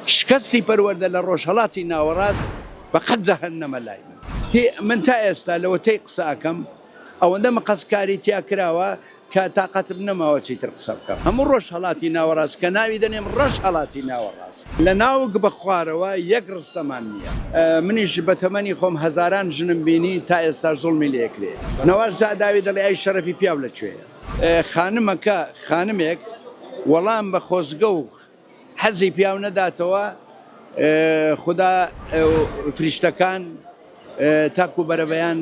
شکستی پەروەردە لە ڕۆژهەڵاتی ناوەڕاست بە قەد جەهەنەمە لای من. هی من تا ئێستا لەوەتەی قسە ئەکەم ئەوەندە مقەستکاری تیا کراوە کە تاقەتم نەماوە چیتر قسە بکەم. هەموو ڕۆژهەڵاتی ناوەڕاست کە ناوی دەنێم ڕەشهەڵاتی ناوەڕاست لە ناوک بە خوارەوە یەک ڕستەمان نییە. منیش بە تەمەنی خۆم هەزاران ژنم بینی تا ئێستاش زوڵمی لێ ئەکرێ. نەوال سەعداوی دەڵێ ئەی شەرەفی پیاو لە کوێیە؟ خانمەکە، خانمێک وەڵام بە خۆزگە و حەزی پیاو نەداتەوە خودا فریشتەکان تاکو بەرەبەیان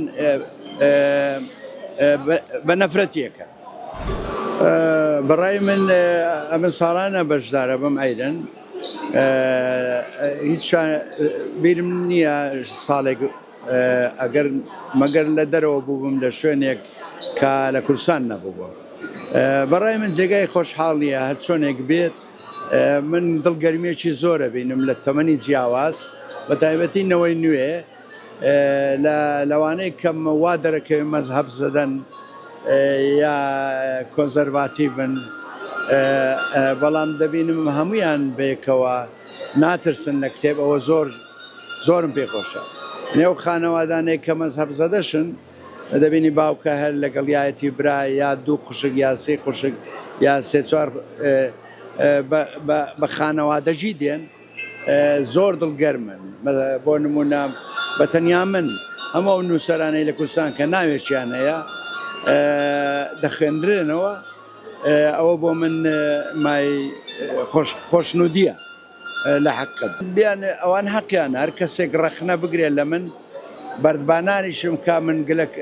بە نەفرەتیەکە. بەڕای من ئەمن ساڵانە بەشدارە بم ئەیرن هیچ بیرم نییە ساڵێک ئەگەر مەگەر لە دەرەوە بووبم لە شوێنێک کە لە کوردستان نەبووبم. بەڕای من جێگای خۆشحاڵیە هەرچۆنێک بێت من دڵگەرمیەکی زۆرە بینم لە تەمەنی جیاواز بە تایبەتی نەوەی نوێ لە لەوانەیە کەم وا دەرەکەوێ مەزهەب زەدەن یا کۆنزەرڤاتیڤن بەڵام دەبینم هەمویان بەیەکەوە ناترسن لە کتێب ئەوە زۆر زۆرم پێ خۆشە نێو خانەوادانێک کە مەزهەب زەدەشن دەبینی باوکە هەر لەگەڵیایەتی برا یا دوو خوشک یا سێ خوشک یا سێ چوار بە خانەوادەگی دێن زۆر دڵگەرمن بۆ نمونە بە تەنیا من هەموو ئەو نووسەرانەی لە کوردستان کە ناوێکیان هەیە دەخوێندرێنەوە ئەوە بۆ من مای خۆشنودیە. لە حەقت. بیان ئەوان حەقیانە هەر کەسێک ڕەخنە بگرێت لە من بەردبانانیشم کا من گلەک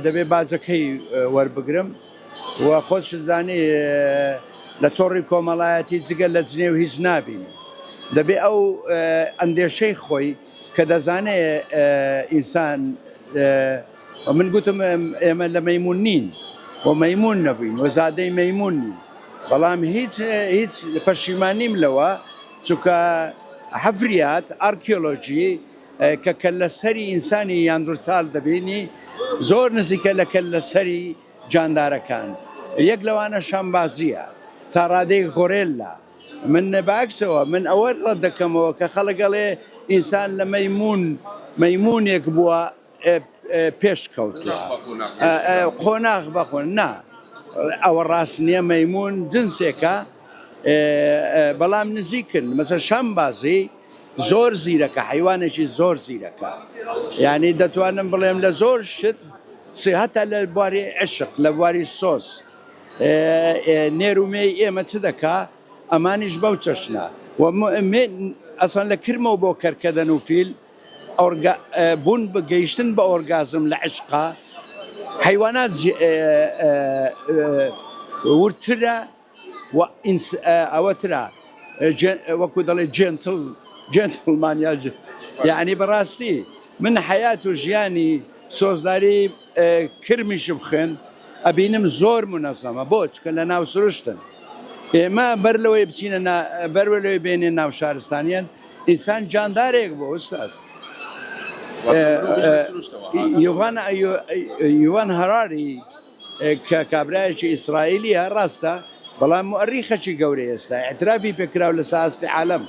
دەبێ باجەکەی وەربگرم و خۆشت زانی لە تۆڕی کۆمەڵایەتی جگە لە جنێو هیچ نابینی دەبێ ئەو ئەندێشەی خۆی کە دەزانێ ئینسان من گوتم ئێمە لە مەیمون نین و مەیمون نەبووین و زادەی مەیمون نین بەڵام هیچ هیچ پەشیمان نیم لەوە چونکە حەفریات ئارکیۆلۆژی کە کەللەسەری ئینسانی یاندرتال دەبینی زۆر نزیکە لە کەللەسەری جاندارەکان یەک لەوانە شامبازیە تا ڕادەی غۆرێلا من بەعکسەوە من ئەوە ڕەت دەکەمەوە کە خەڵک ئەڵێ ئینسان لە مەیمون مەیمونێک بووە پێش کەوتووە قۆناغ بە قۆناغ نا ئەوە ڕاست نییە مەیمون جنسێکە بەڵام نزیکن مەسە شەمبازی زۆر زیرەکە حیوانێکی زۆر زیرەکە یعنی دەتوانم بڵێم لە زۆر شت هەتا لە بواری عشق لە بواری سۆز نێر و مێی ئێمە چ دەکا ئەمانیش بەو چەشنە و ئەسان لە کرمەوە بۆ کەرکەدەن و فیل ئۆرگا بوون بە گەیشتن بە ئۆرگازم لە عشقا حەیوانات وردترە و ئەوەترە وەکو دەڵێ gentle gentleman یا یعنی بەڕاستی من حەیات و ژیانی سۆزداری کرمیشم خوێن ئەبینم زۆر منەزەمە بۆ چکە لە ناو سروشتن ئێمە بەر لەوەی بچینە بەر لەوەی بێنێ ناو شارستانیان ئینسان جاندارێک بوو ئوستاز. یوڤان یوڤان هەراری کە کابرایەکی ئیسرائیلیە ڕاستە بەڵام موئەریخەکی گەورەی ئێستا ئیعترافی پێکراو لەسەر ئاستی عالەم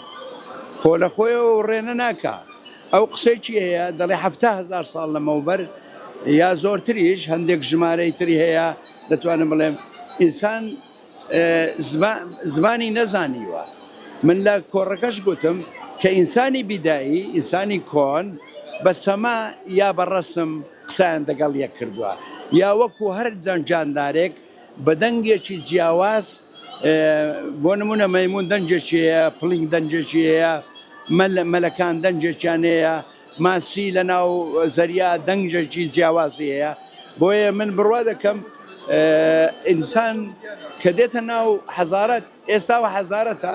خۆ لە خۆیەوە وڕێنە ناکا ئەو قسەیەکی هەیە دەڵێ 70 هەزار ساڵ لەمەوبەر یا زۆرتریش هەندێک ژمارەی تری هەیە دەتوانم بڵێم ئینسان زمانی نەزانیوە. من لە کۆڕەکەش گوتم کە ئینسانی بیدایی، ئینسانی کۆن بە سەما یا بە ڕەسم قسەیان دەگەڵ یەک کردووە یا وەکوو هەر جاندارێک بە دەنگێکی جیاواز بۆ نموونە مەیموون دەنگێکی هەیە، پڵینگ دەنگێکی هەیە، مەلەکان دەنگێکیان هەیە، ماسی لە ناو زەریا دەنگێکی جیاوازی هەیە. بۆیە من بڕوا دەکەم ئینسان کە دێتە ناو حەزارەت ئێستاوە حەزارەتە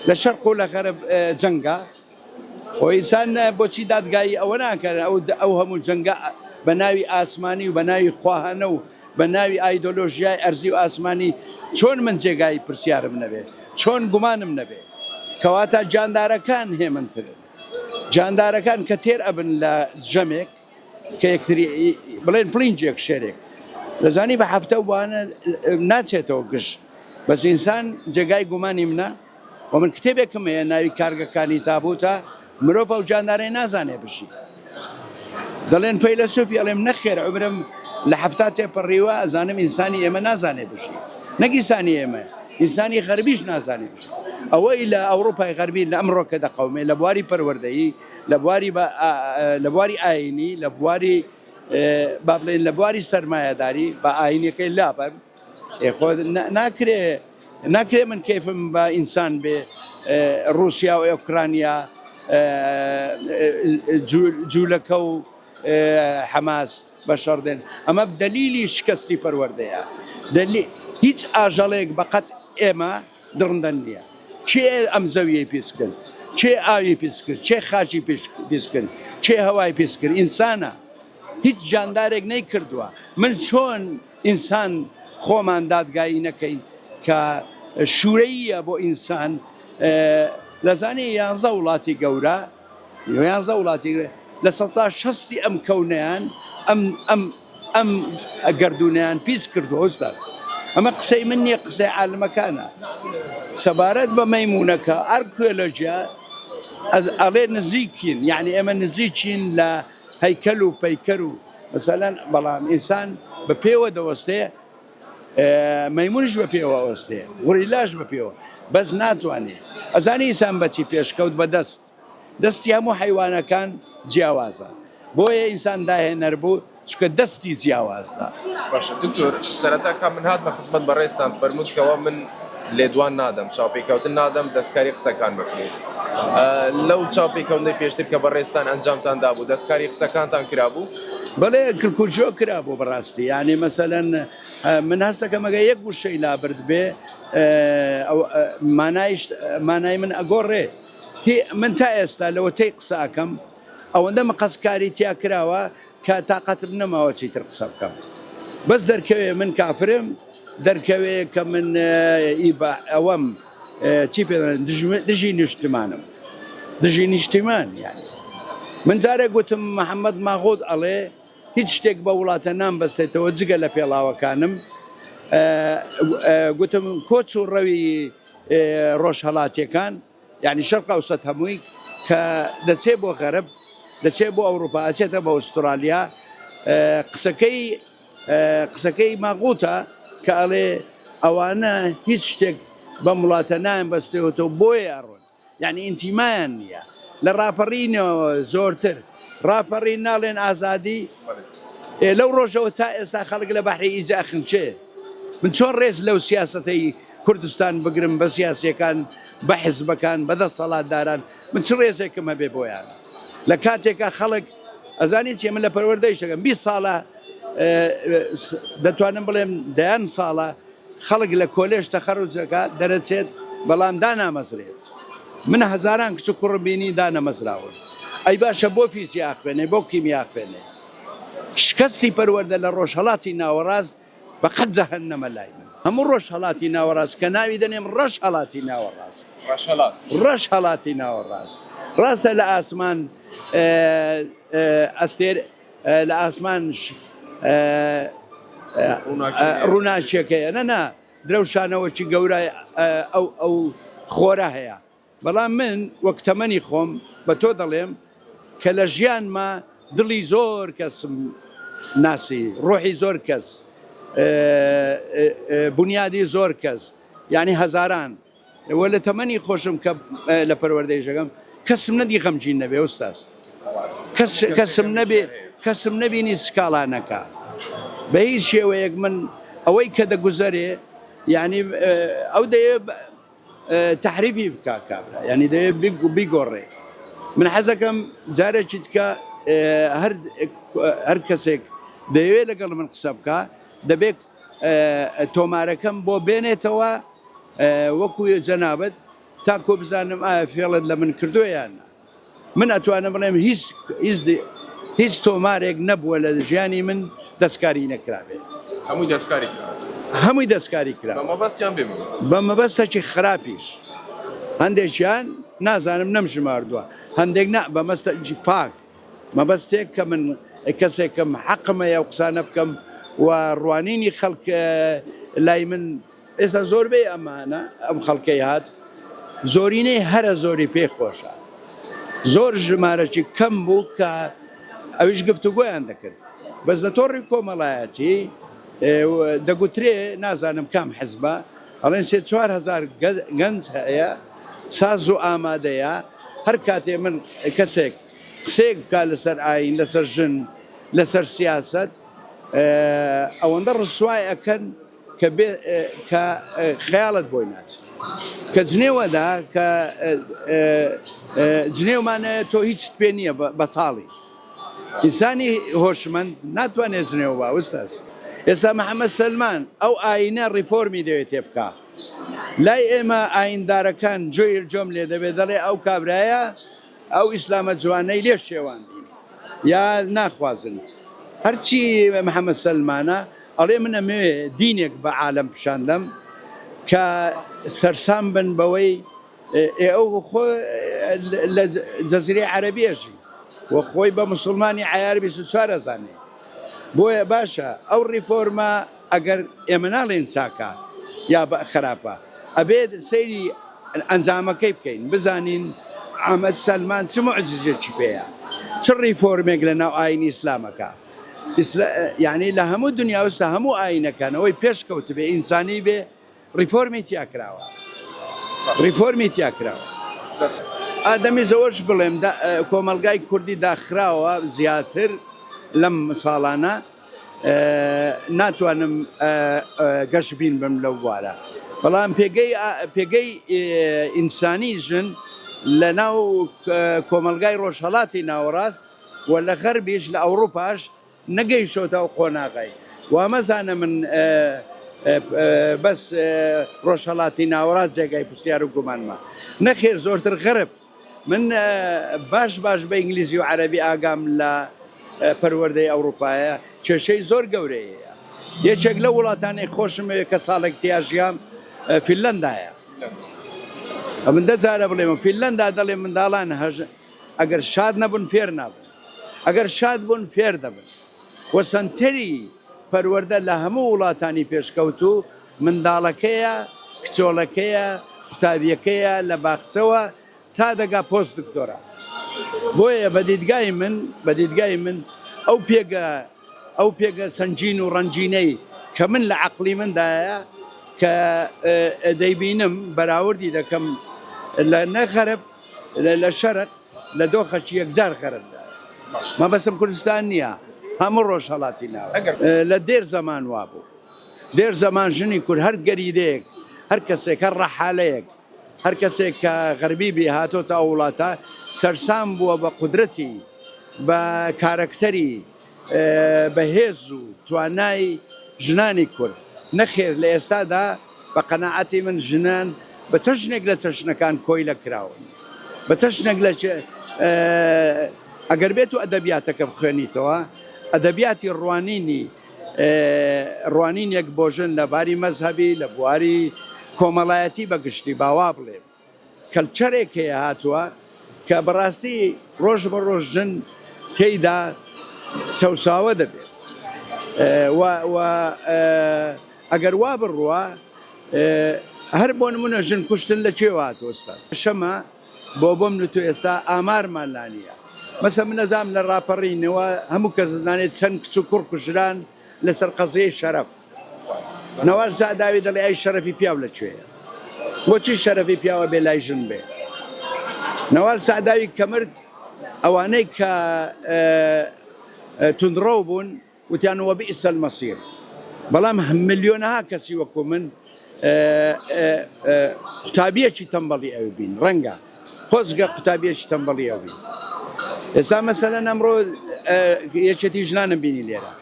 لە شەرق و لە غەرب جەنگە و ئینسان بۆچی دادگایی ئەوە ناکەن ئەو ئەو هەموو جەنگە بە ناوی ئاسمانی و بە ناوی خواهانە و بە ناوی ئایدۆلۆژیای ئەرزی و ئاسمانی چۆن من جێگای پرسیارم نەبێ چۆن گومانم نەبێ کەواتە جاندارەکان هێمنترن جاندارەکان کە تێر ئەبن لە ژەمێک کە یەکتری بڵێن پڵینجێک شێرێک دەزانی بە هەفتە وانە ناچێتەوە گژ بەس ئینسان جێگای گومانی منە. و من کتێبێکم هەیە ناوی کارگەکانی تابوتە، مرۆڤ ئەو جاندارەی نازانێ بژی. دەڵێن فەیلەسوفی ئەڵێم نەخێر عومرم لە 70 تێپەڕیوە ئەزانم ئینسانی ئێمە نازانێ بژی. نەک ئینسانی ئێمە، ئینسانی غەربیش نازانێ بژی. ئەوەی لە ئەوڕوپای غەربی لە ئەمڕۆکە دەقەومێ لە بواری پەروەردەیی، لە بواری لە بواری ئایینی، لە بواری با بڵێین لە بواری سەرمایەداری با ئایینەکەی لابەم، ئێ خۆ ناکرێ ناکرێ من کەیفم بە ئینسان بێ ڕووسیا و ئۆکرانیا جوولەکە و حەماس بە شەڕ دێن ئەمە دەلیلی شکستی پەروەردەیە دەلی هیچ ئاژەڵێک بەقەت ئێمە دڕندە نییە کێ ئەم زەویەی پیس کرد کێ ئاوی پیس کرد کێ خاکی پیس کرد کێ هەوای پیس کرد ئینسانە هیچ جاندارێک نەیکردووە من چۆن ئینسان خۆمان دادگایی نەکەین کە شورەییە بۆ ئینسان لەزانی یانزە وڵاتی گەورە یانزە وڵاتی لە سەتا شەستی ئەم کەونیان ئەم ئەم ئەم گردونیان پیس کردو ئوستاز ئەمە قسەی من نییە قسەی عالمەکانە سەبارەت بە مەیمونەکە ئەرکوێلۆژیا ئەڵێ نزیکین یعنی ئێمە نزیکین لە هەیکەل و پەیکەر و مەسەلەن بەڵام ئینسان بە پێوە دەوەستێ مەیمونیش بە پێوە ئەوەستێ غوریلاش بە پێوە بەس ناتوانێ ئەزانی ئینسان بەچی پێشکەوت بە دەست دەستی هەموو حەیوانەکان جیاوازە بۆیە ئینسان داهێنەر بوو چونکە دەستی جیاوازە. باشە دکتۆر سەرەتا کە من هاتمە خزمەت بەڕێزتان فەرمووت کەوا من لێدوان نادەم چاوپێکەوتن نادەم دەستکاری قسەکان بکرێت لەو چاوپێکەوتنەی پێشتر کە بەڕێزتان ئەنجامتان دابوو دەستکاری قسەکانتان کرابوو؟ بەڵێ کلکوجۆ کرابوو بەڕاستی یانی مەسەلەن من هەستەکەم ئەگەر یەک وشەی لابرد بێ مانایش مانای من ئەگۆڕێ هی من تا ئێستا لەوەتەی قسە ئەکەم ئەوەندە مقەستکاری تیا کراوە کە تاقەتم نەماوە چیتر قسە بکەم بەس دەرکەوێ من کافرم دەرکەوێ کە من ئی بە ئەوەم چی پێ دەڵێن دژی نیشتمانم دژی نیشتیمان یانی من جارێک گوتم محەممەد ماغۆت ئەڵێ هیچ شتێک بە وڵاتە نام بەستێتەوە جگە لە پێڵاوەکانم گوتم کۆچ و ڕەوی ڕۆژهەڵاتیەکان یانی شەرق ئەوسەت هەمووی کە دەچێ بۆ غەرب دەچێ بۆ ئەوروپا ئەچێتە بۆ ئوسترالیا قسەکەی قسەکەی ماغوتە کە ئەڵێ ئەوانە هیچ شتێک بەم وڵاتە نایان بەستێتەوە بۆیە ئەڕۆن یعنی ئینتیمایان نییە لە ڕاپەڕینەوە زۆرتر ڕاپەڕین ناڵێن ئازادی لەو ڕۆژەوە تا ئێستا خەڵک لە بەحری ئیجە ئەخنچێ من چۆن ڕێز لەو سیاسەتەی کوردستان بگرم بە سیاسیەکان بە حزبەکان بە دەسەڵاتداران من چ ڕێزێکم هەبێ بۆیان لە کاتێکا خەڵک ئەزانی چیە من لە پەروەردەیش دەکەم 20 ساڵە دەتوانم بڵێم دەیان ساڵە خەڵک لە کۆلێژ تەخەروج دەکات دەرەچێت بەڵام دانامەزرێت من هەزاران کچ و کوڕم بینی دانەمەزراون ئەی باشە بۆ فیزیا خوێنێ بۆ کیمیا خوێنێ شکستی پەروەردە لە ڕۆژهەڵاتی ناوەڕاست بە قەد جەهەنەمە لای من. هەموو ڕۆژهەڵاتی ناوەڕاست کە ناوی دەنێم ڕەشهەڵاتی ناوەڕاست. ڕەشهەڵات. ڕەشهەڵاتی ناوەڕاست. ڕاستە لە ئاسمان ئەستێر لە ئاسمان ڕووناکیەک هەیە. نا نا درەوشانەوەکی گەورە ئەو ئەو خۆرە هەیە. بەڵام من وەک تەمەنی خۆم بە تۆ دەڵێم کە لە ژیانما دڵی زۆر کەسم ناسی، ڕۆحی زۆر کەس، بونیادی زۆر کەس، یانی هەزاران و لە تەمەنی خۆشم کە لە پەروەردەیش دەکەم کەسم نەدی غەمگین نەبێ ئوستاز. کەس کەسم نەبێ کەسم نەبینی سکاڵا نەکا. بە هیچ شێوەیەک من ئەوەی کە دەگوزەرێ یانی ئەو دەیەوێ تەحریفی بکا کابرا یانی دەوێت بیگۆڕێ من حەزەکەم جارێکی تکە هەر هەر کەسێک دەیەوێت لەگەڵ من قسە بکا دەبێت تۆمارەکەم بۆ بێنێتەوە وەکو جەنابەت تاکۆ بزانم ئایا فێڵت لە من کردووە یان نا من ئەتوانم بڵێم هیچ هیچ هیچ تۆمارێک نەبووە لە ژیانی من دەستکاری نەکرابێت. هەمووی دەستکاری کراوە. هەمووی دەستکاری کراوە. بە مەبەست یان بێ مەبەست؟ بە مەبەستێکی خراپیش. هەندێکیان نازانم نەمژماردووە. هەندێک نا بە مەستێکی پاک. مەبەستێک کە من کەسێکم حەقم هەیە ئەو قسانە بکەم و ڕوانینی خەڵک لای من ئێستا زۆربەی ئەمانە ئەم خەڵکەی هات. زۆرینەی هەرە زۆری پێ خۆشە. زۆر ژمارەکی کەم بوو کە ئەویش گفتوگۆیان دەکرد. بەس لە تۆڕی کۆمەڵایەتی دەگوترێ نازانم کام حزبە ئەڵێن 3-4 هەزار گەنج هەیە ساز و ئامادەیە هەر کاتێ من کەسێک قسەیەک بکا لەسەر ئایین لەسەر ژن لەسەر سیاسەت ئەوەندە ڕسوای ئەکەن کە بێ کە خەیاڵت بۆی ناچێت کە جنێوەدا کە جنێومانە تۆ هیچت پێ نییە بەتاڵی ئینسانی هۆشمەند ناتوانێت جنێو با ئوستاز ئێستا محەممەد سەلمان ئەو ئاینە ڕیفۆرمی دەوێت تێ بکا لای ئێمە ئایندارەکان جۆی جۆم لێ دەبێت دەڵێ ئەو کابرایە ئەو ئیسلامە جوانەی لێ شێواندین یا ناخوازن هەرچی محەممەد سەلمانە ئەڵێ من ئەمەوێ دینێک بە عالەم پیشان دەم کە سەرسام بن بەوەی ئێ ئەو خۆ لە جەزیرەی عەرەبی ئەژی و خۆی بە موسڵمانی عەیار 24 ئەزانێ بۆیە باشە ئەو ڕیفۆرمە ئەگەر ئێمە ناڵێن چاکە یا خراپە ئەبێت سەیری ئەنجامەکەی بکەین بزانین محەمەد سەلمان چ موعجیزێکی پێیە چ ڕیفۆرمێک لە ناو ئاینی ئیسلامەکە یعنی لە هەموو دنیا وستا هەموو ئاینەکان ئەوەی پێش کەوتبێ ئینسانی بێ ڕیفۆرمی تیا کراوە ڕیفۆرمی تیا کراوە. ئادەمی زەوەش بڵێم کۆمەڵگای کوردی داخراوە زیاتر لەم ساڵانە ناتوانم گەشبین بم لەو بوارە بەڵام پێگەی پێگەی ئینسانی ژن لە ناو کۆمەڵگای ڕۆژهەڵاتی ناوەڕاست و لە غەربیش لە ئەوڕوپاش نەگەیشتۆتە ئەو قۆناغەی. وا مەزانە من بەس ڕۆژهەڵاتی ناوەڕاست جێگای پرسیار و گومانمە. نەخێر زۆرتر غەرب. من باش باش بە ئینگلیزی و عەرەبی ئاگام لە پەروەردەی ئەوڕوپایە، کێشەی زۆر گەورەی هەیە. یەکێک لەو وڵاتانەی خۆشم ئەوێ کە ساڵێک تیا ژیام فینلەندایە. ئەمن دە جارە بڵێم فینلەندا دەڵێ منداڵان هەژ ئەگەر شاد نەبوون فێر نابن ئەگەر شاد بوون فێر دەبن و سەنتەری پەروەردە لە هەموو وڵاتانی پێشکەوتوو منداڵەکەیە کچۆڵەکەیە قوتابیەکەیە لە باخچەوە تا دەگا پۆست دکتۆرا بۆیە بە دیدگای من بە دیدگای من ئەو پێگە ئەو پێگە سەنگین و ڕەنگینەی کە من لە عەقڵی مندایە کە دەیبینم بەراوردی دەکەم لە نە غەرب لە شەرق لە دۆخەکی یەکجار خەرپدایە. مەبەستم کوردستان نییە، هەموو ڕۆژهەڵاتی ناوە. لە دێر زەمان وابوو. دێر زەمان ژنی کورد هەر گەریدەیەک، هەر کەسێک، هەر ڕەحالەیەک، هەر کەسێک کە غەربی بی هاتۆتە ئەو وڵاتە، سەرسام بووە بە قودرەتی، بە کارەکتەری، بە هێز و توانای ژنانی کورد. نەخێر لە ئێستادا بە قەناعەتی من ژنان بە چەشنێک لە چەشنەکان کۆیلە کراون. بە چەشنێک لە ئەگەر بێت و ئەدەبیاتەکە بخوێنیتەوە، ئەدەبیاتی ڕوانینی ڕوانینێک بۆ ژن لە باری مەزهەبی، لە بواری کۆمەڵایەتی بە گشتی با وا بڵێم. کەلچەرێک هەیە هاتووە کە بەڕاستی ڕۆژ بە ڕۆژ ژن تێیدا چەوساوە دەبێت و ئەگەر وا بڕوا هەر بۆ نمونە ژن کوشتن لە کوێوە هاتووە ئوستاز شەمە بۆ بۆم تۆ ئێستا ئامارمان لا نییە مەسە من نەزانم لە ڕاپەڕینەوە هەموو کەس دەزانێت چەند کچ و کوڕ کوژران لەسەر قەزیەی شەرەف نەوال سەعداوی دەڵێ ئەی شەرەفی پیاو لە کوێیە؟ بۆچی شەرەفی پیاوە بێ لای ژن بێ؟ نەوال سەعداوی کە مرد ئەوانەی کە توندڕەو بوون وتیان وەبئس المصیر بەڵام ملیۆنەها کەسی وەکو من قوتابیەکی تەمبەڵی ئەوی بین ڕەنگە خۆزگە قوتابیەکی تەمبەڵی ئەو بین ئێستا مەسەلەن ئەمڕۆ یەکێتی ژنانم بینی لێرە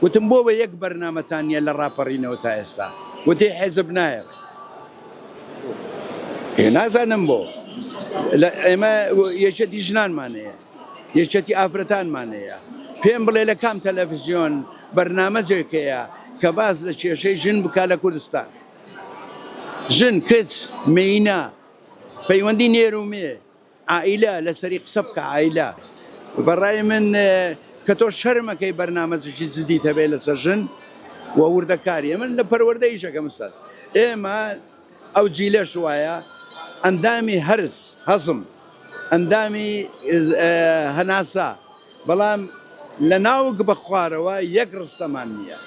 وتم بۆ بە یەک بەرنامەتان نییە لە ڕاپەڕینەوە تا ئێستا وتی حێزب نایەوێت نازانم بۆ ئێمە یەکێتی ژنانمان هەیە یەکێتی ئافرەتانمان هەیە پێم بڵێ لە کام تەلەڤزیۆن بەرنامەجێک هەیە کە باس لە کێشەی ژن بکا لە کوردستان ژن کچ مێینە پەیوەندی نێر و مێ عائیلە لەسەری قسە بکە عائیلە بەڕای من کە تۆ شەرمەکەی بەرنامەزێکی جدیت هەبێ لەسەر ژن و وردەکاری من لە پەروەردە ئیشەکەم ئوستاز ئێمە ئەو جیلەش وایە. ئەندامی هەرس، هەزم، ئەندامی هەناسە، بەڵام لە ناوک بە خوارەوە یەک ڕستەمان نییە.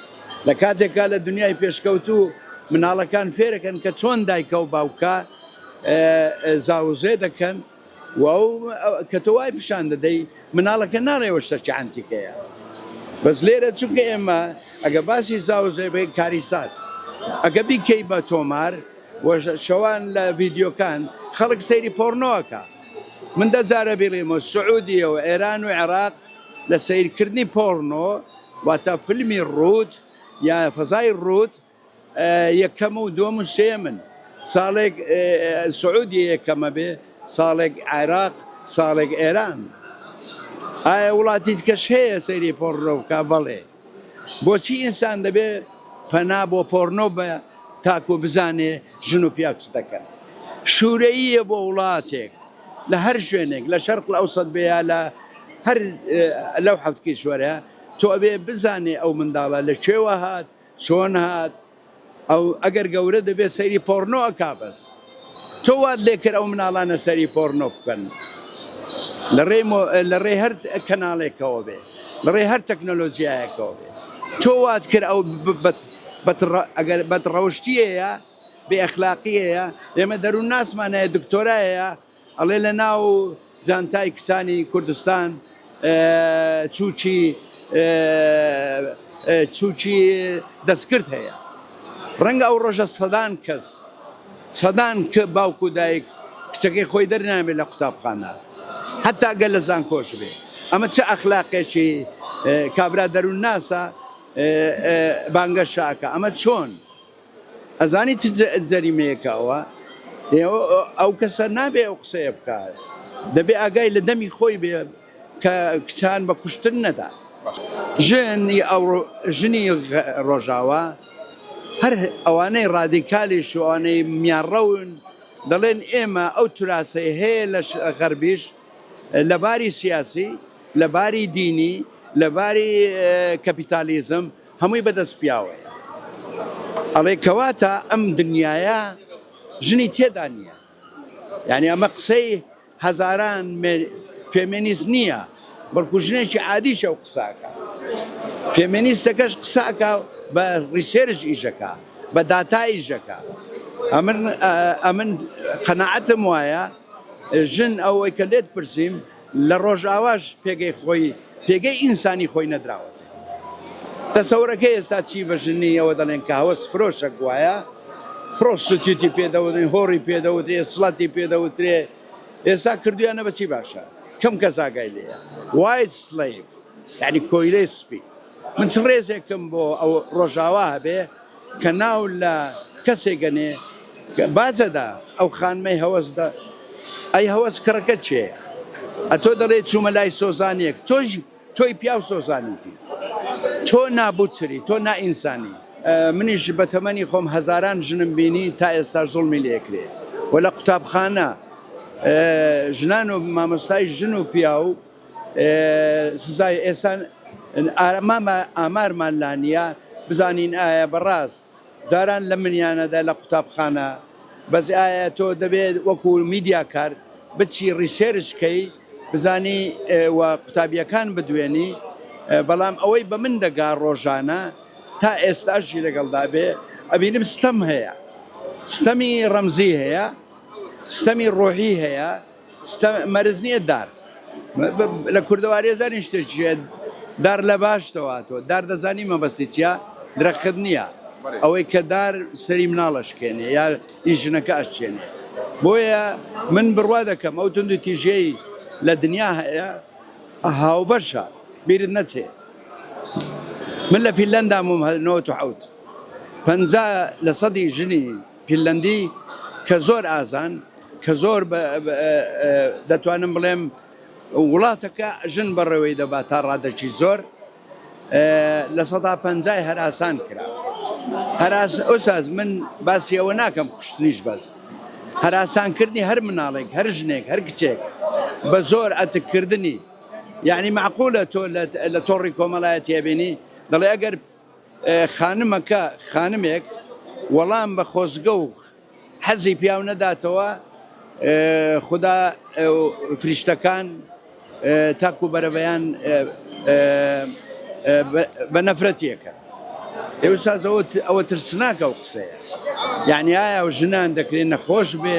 لە کاتێکا لە دنیای پێشکەوتوو مناڵەکان فێرەکەن کە چۆن دایکە و باوکە زاوزێ دەکەن و ئەو کە تۆ وای پیشان دەدەی مناڵەکە ناڵێ ئەوە شتەکی عەنتیکەیە. بەس لێرە چونکە ئێمە ئەگە باسی زاوزێ بکەین کاریسات ئەگە بیکەی بە تۆمار و شەوان لە ڤیدیۆکان خەڵک سەیری پۆڕنۆ ئەکا. من دە جارە بیڵێمەوە سعودیە و ئێران و عێراق لە سەیرکردنی پۆڕنۆ واتە فیلمی ڕووت یا فەزای ڕووت یەکەم و دووەم و سێیەمن. ساڵێک سعودیە یەکەمە بێ، ساڵێک عێراق، ساڵێک ئێران. ئایا وڵاتی دیکەش هەیە سەیری پۆڕنۆ بکا؟ بەڵێ. بۆچی ئینسان دەبێ پەنا بۆ پۆرنۆ بە تاکو بزانێ ژن و پیاو چ دەکەن؟ شورەییە بۆ وڵاتێک لە هەر شوێنێک لە شەرق ئەوسەت بێ یا لە هەر لەو حەوت کیشوەرە تۆ ئەبێ بزانێ ئەو منداڵە لە کوێوە هات چۆن هات ئەو ئەگەر گەورە دەبێت سەیری پۆڕنۆ ئەکا بەس تۆ وات لێ کرد ئەو مناڵانە سەری پۆڕنۆ بکەن لە ڕێی لە ڕێی هەر کەناڵێکەوە بێ لە ڕێی هەر تەکنۆلۆژیایەکەوە بێ تۆ وات کرد ئەو ئەگەر بەدڕەوشتیەیە بێ ئەخلاقیەیە ئێمە دەروون ناسمان هەیە دکتۆرایە ئەڵێ لە ناو جانتای کچانی کوردستان چوکی چوکی دەستکرد هەیە. ڕەنگە ئەو ڕۆژە سەدان کەس سەدان کە باوک و دایک کچەکەی خۆی دەرنامێت لە قوتابخانە هەتا گەل لە زانکۆش بێ. ئەمە چ ئەخلاقێکی کابرا دەروونناسە بانگەشە ئەکا ئەمە چۆن؟ ئەزانی چ جەریمەیەکە ئەوە؟ ئەو کەسە نابێ ئەو قسەیە بکات دەبێ ئاگای لە دەمی خۆی بێ کە کچان بە کوشتن نەدا. ژنی ئەو ژنی ڕۆژاوا هەر ئەوانەی ڕادیکالیش و ئەوانەی میانڕەون دەڵێن ئێمە ئەو توراسەی هەیە لە غەربیش لە باری سیاسی لە باری دینی لە باری کەپیتالیزم هەمووی بەدەست پیاوەیە ئەڵێ کەواتە ئەم دنیایە ژنی تێدا نییە یعنی ئەمە قسەی هەزاران فێمێنیست نییە بەڵکو ژنێکی عادیش ئەو قساکە فێمێنیستەکەش قساکە بە research ئیشەکە بە داتا ئیشەکە ئەمن ئەمن قەناعەتم وایە ژن ئەوەی کە لێت پرسیم لە ڕۆژئاواش پێگەی خۆی پێگەی ئینسانی خۆی نەدراوەتێ. تەسەورەکەی ئێستا چی بە ژنی ئەوە دەڵێن کە هەوەس فرۆشە گوایە prostitute ی پێ دەوترێ whore ی پێ دەوترێ slut ی پێ دەوترێ ئێستا کردویانە بە چی باشە کەم کەس ئاگای لێیە white slave یعنی کۆیلەی سپی من چ ڕێزێکم بۆ ئەو ڕۆژاوا هەبێ کە ناو لە کەسێک ئەنێ باجەدا ئەو خانمەی هەوەس دە ئەی هەوەس کڕەکە کێیە ئەتۆ دەڵێ چوومە لای سۆزانیەک تۆش تۆی پیاو سۆزانیتی تۆ نابوتری تۆ نائینسانی منیش بە تەمەنی خۆم هەزاران ژنم بینی تا ئێستا زوڵمی لێکرێ و لە قوتابخانە ژنان و مامۆستای ژن و پیاو سزای ئێستا مامە ئامارمان لانیە بزانین ئایا بەڕاست جاران لە منیانەدا لە قوتابخانە بەس ئایا تۆ دەبێت وەکو میدیاکار بچی research کەی بزانی و قوتابیەکان بدوێنی بەڵام ئەوەی بە من دەگا ڕۆژانە تا ئێستاشی لەگەڵدا بێ ئەبینم ستەم هەیە ستەمی ڕەمزی هەیە ستەمی ڕۆحی هەیە ستەم مەرز نییە دار لە کوردەواری زانین شتێک چییە دار لە باشتەوە هاتووە دار دەزانی مەبەستی چییە درەخت نییە ئەوەی کە دار سەری مناڵە شکێنێ یا ئی ژنەکە ئەشچێنێ بۆیە من بڕوا دەکەم ئەو توند و تیژیەی لە دنیا هەیە هاوبەشە بیرت نەچێ من لە فینلەندا بووم 97 50 لە سەدی ژنی فینلەندی کە زۆر ئازان کە زۆر دەتوانم بڵێم وڵاتەکە ژن بەڕێوەی دەبات تا ڕادەکی زۆر 50%ی هەراسان کرا هەراس ئۆساز من باسی ئەوە ناکەم کوشتنیش بەس هەراسانکردنی هەر مناڵێک هەر ژنێک هەر کچێک بە زۆر ئەتککردنی یعنی معقولە تۆ لە تۆڕی کۆمەڵایەتی ئەبینی دەڵێ ئەگەر خانمەکە خانمێک وەڵام بە خۆزگە و حەزی پیاو نەداتەوە. خودا فریشتەکان تاکو بەرەبەیان بە نەفرەتیەکە ئێوساز ئەوە ترسناکە و قسەیە یعنی ئایا و ژنان دەکرێت نەخۆش بێ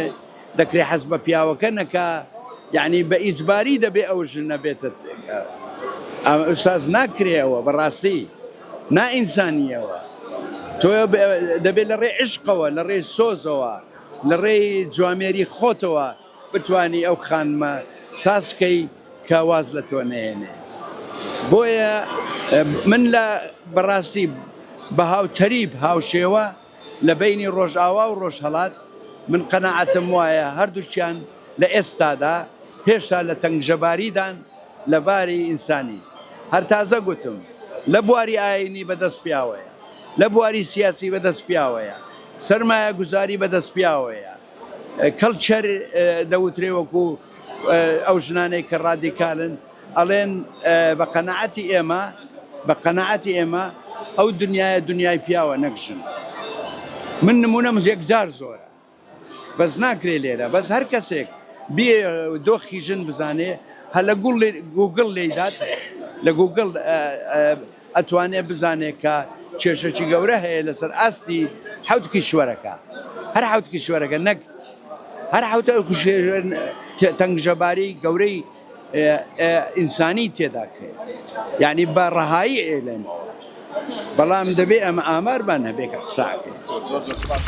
دەکرێ حەز بە پیاوەکە نەکا یعنی بە ئیجباری دەبێ ئەو ژنە بێتە ئوستاز ناکرێ ئەوە بەڕاستی نا ئینسانیەوە تۆ دەبێت لە ڕێ عشقەوە لە ڕێ سۆزەوە لە ڕێی جوامێری خۆتەوە بتانی ئەو خانمە سازکەی کە واز لە تۆ نەهێنێ بۆیە من لە بەڕاستی بە هاوتەریب هاوشێوە لە بەینی ڕۆژئاوا و ڕۆژهەڵات من قەناعەتم وایە هەردووکیان لە ئێستادا هێشتا لە تەنگژەباریدان لە باری ئینسانی. هەر تازە گوتم لە بواری ئایینی بە دەست پیاوەیە، لە بواری سیاسی بە دەست پیاوەیە، سەرمایەگوزاری بە دەست پیاوەیە، کەڵچەر دەوترێ وەکوو ئەو ژنانەی کە ڕادیکالن ئەڵێن بە قەناعەتی ئێمە بە قەناعەتی ئێمە ئەو دنیایە دنیای پیاوە نەک ژن. من نموونەم یەکجار زۆرە بەس ناکرێ لێرە بەس هەر کەسێک بێ دۆخی ژن بزانێ هەر لە گووگڵ لێیدات لە گووگڵ ئەتوانێ بزانێ کە کێشەکی گەورە هەیە لەسەر ئاستی حەوت کیشوەرەکە هەر حەوت کیشوەرەکە نەک هەر حەوت تەنگژەباری گەورەی ئینسانی تێدا کرێ یعنی بە ڕەهایی ئێلێنەوە بەڵام دەبێ ئەمە ئامارمان هەبێ کە قساکەین. زۆر زۆر سپاس.